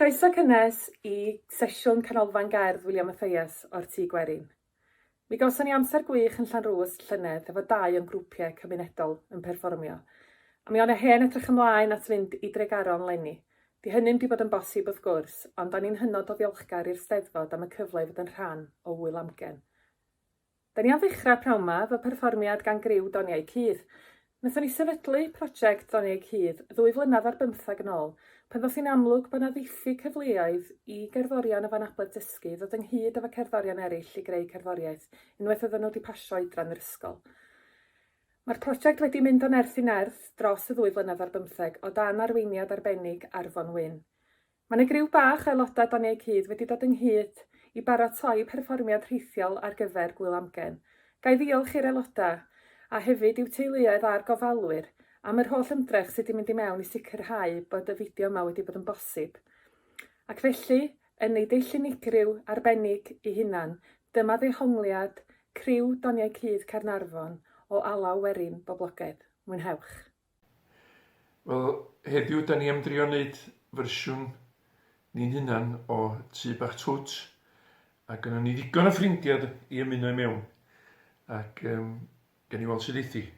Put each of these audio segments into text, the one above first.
Croeso cynnes i sesiwn Canolfan Gerdd William Mathias o'r Tŷ Gwerin. Mi gawson ni amser gwych yn Llanrwst llynedd efo dau o'n grwpiau cymunedol yn perfformio, a mi o'n hen edrych ymlaen at fynd i Dregaron 'leni. 'Di hynny'm 'di bod yn bosib wrth gwrs, ond 'dan ni'n hynod o ddiolchgar i'r Steddfod am y cyfle i fod yn rhan o ŵyl amgen. Da ni am ddechrau pnawn 'ma efo perfformiad gan griw Doniau Cudd. Wnaethon ni sefydlu prosiect Doniau Cudd ddwy flynedd ar bymtheg yn ôl, pan ddoth hi'n amlwg bod 'na ddiffyg cyfleoedd i gerddorion efo anabledd dysgu ddod ynghyd efo cerddorion eraill i greu cerddoriaeth unwaith oedden nhw 'di pasio oedran yr ysgol. Mae'r prosiect wedi mynd o nerth i nerth dros y ddwy flynedd ar bymtheg o dan arweiniad arbennig Arfon Wyn. Mae 'na griw bach o aelodau Doniau Cudd wedi dod ynghyd i baratoi perfformiad rheithiol ar gyfer Gŵyl Amgen. Ga i ddiolch i'r aelodau, a hefyd i'w teuluoedd a'r gofalwyr, am yr holl ymdrech sydd 'di mynd i mewn i sicrhau bod y fideo yma wedi bod yn bosib. Ac felly, yn ei dull unigryw, arbennig ei hunan, dyma ddehongliad criw Doniau Cudd Caernarfon o alaw werin boblogaidd. Mwynhewch. Wel, heddiw da ni am drio wneud fersiwn ni'n hunan o Tŷ Bach Twt, a gynnon ni ddigon o ffrindiau i ymuno i mewn, ac um, gen i weld sut eithi.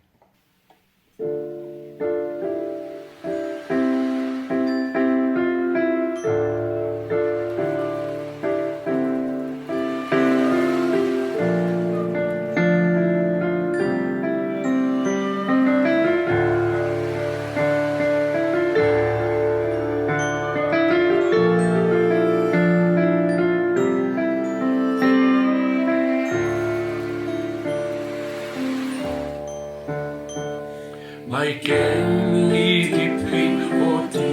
Mae gen i dipyn o dŷ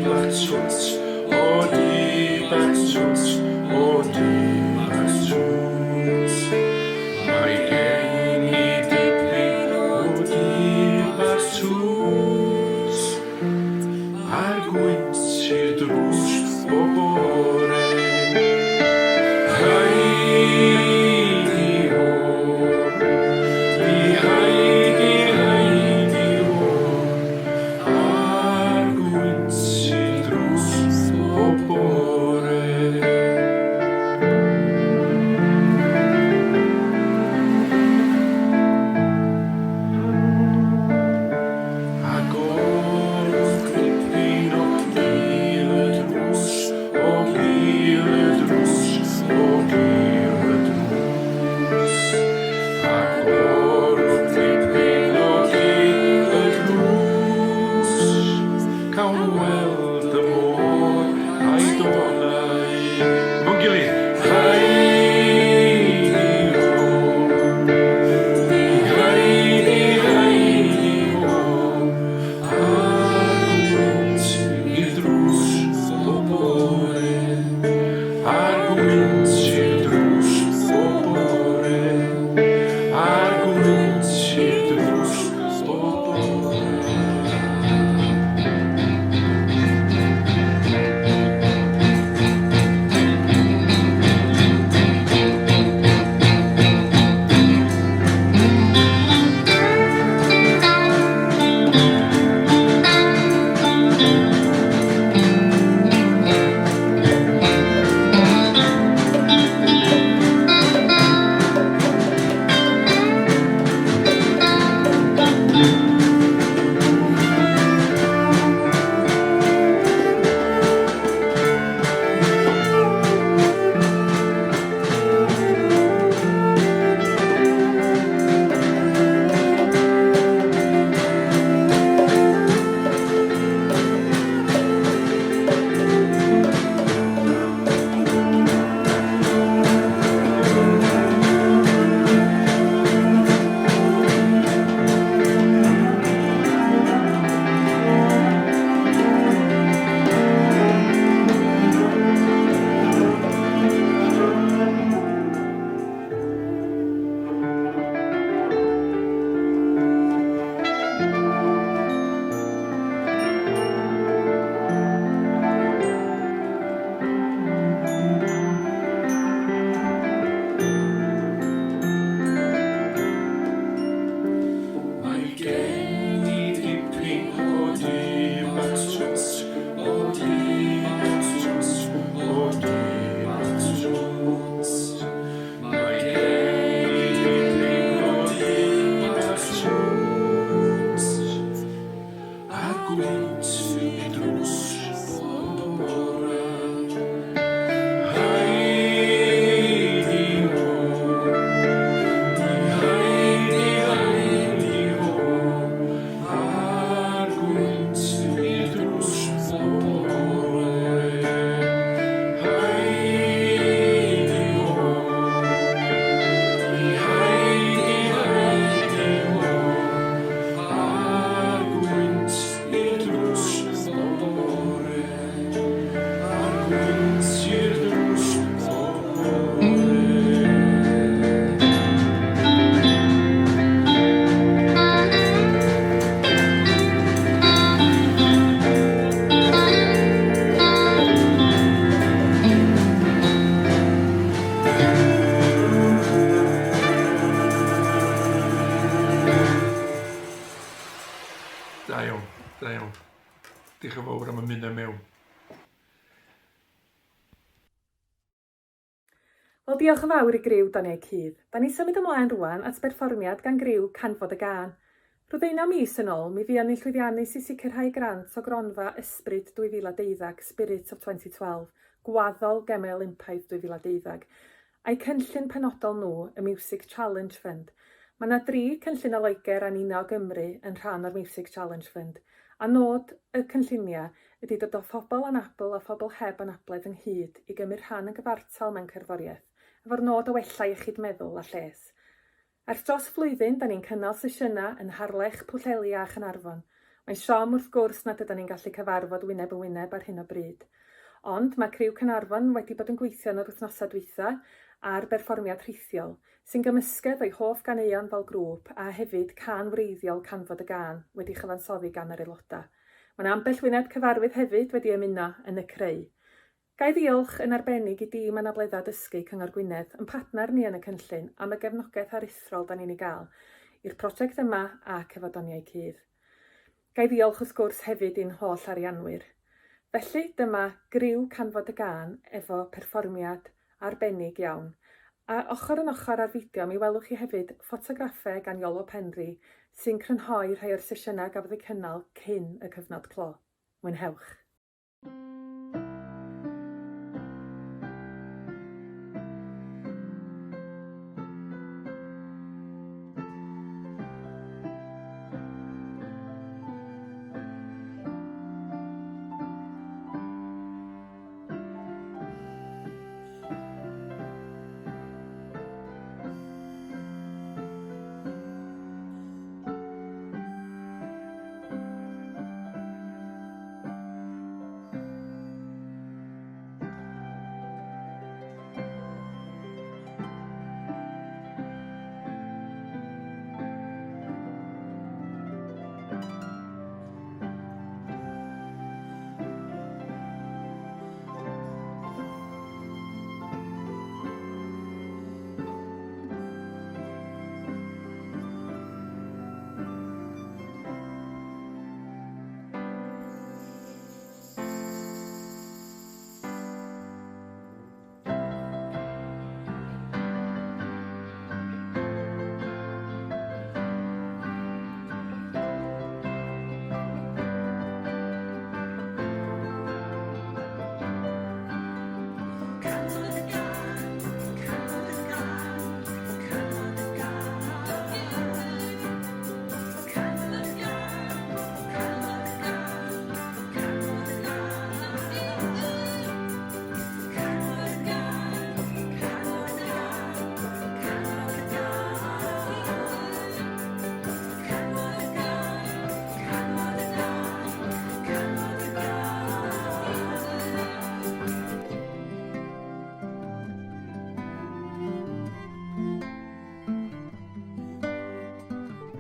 bach twt, o dŷ bach twt, o dŷ bach twt. Mae gen i dipyn o dŷ bach twt, a'r gwynt i'r drws bob bore. Heidi ho, di heidi heidi ho, a'r gwynt i'r drws bob bore. Agorwch dipyn o gil y drws, o gil y drws. gwynt i'r drws bob bore. Da iawn, da iawn. Diolch yn fawr am ymuno mewn. Wel, diolch yn fawr i griw Doniau Cudd. Da ni'n symud ymlaen rwan at berfformiad gan griw Canfod y Gân. Rhyw ddeunaw mis yn ôl, mi fuon ni'n llwyddiannus i sicrhau grant o gronfa Ysbryd 2012, Spirit of 2012, gwaddol Gemau Olympaidd 2012, a'u cynllun penodol nhw, y Music Challenge Fund. Mae 'na dri cynllun o Loegr a ninna o Gymru yn rhan o'r Music Challenge Fund, a nod y cynlluniau ydy dod â phobl anabl a phobl heb anabledd ynghyd i gymryd rhan yn gyfartal mewn cerddoriaeth, efo'r nod o wella iechyd meddwl a lles. Ers dros flwyddyn, 'da ni'n cynnal sesiynau yn Harlech, Pwllheli a Chaernarfon. Mae'n siom, wrth gwrs, nad ydan ni'n gallu cyfarfod wyneb yn wyneb ar hyn o bryd. Ond, mae criw Caernarfon wedi bod yn gweithio yn yr wythnosau dwytha ar berfformiad rhithiol, sy'n gymysgedd o'i hoff ganeuon fel grŵp a hefyd cân wreiddiol Canfod y Gân, wedi chyfansoddi gan yr aelodau. Mae 'na ambell wyneb cyfarwydd hefyd wedi ymuno yn y creu. Ga i ddiolch yn arbennig i dîm Anableddau Dysgu Cyngor Gwynedd, yn partner ni yn y cynllun, am y gefnogaeth aruthrol 'da ni'n ei gael i'r prosiect yma ac efo Doniau Cudd. Ga i ddiolch wrth gwrs hefyd i'n holl arianwyr. Felly, dyma griw Canfod y Gân efo perfformiad arbennig iawn. A ochr yn ochr â'r fideo mi welwch chi hefyd ffotograffau gan Iolo Penri sy'n crynhoi rhai o'r sesiynau gafodd eu cynnal cyn y cyfnod clo. Mwynhewch!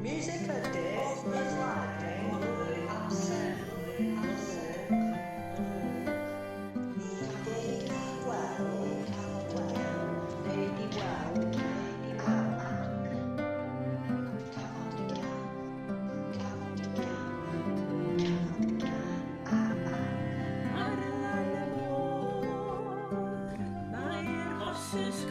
Music a dydd amser Ar y lan y môr, mae'r fosys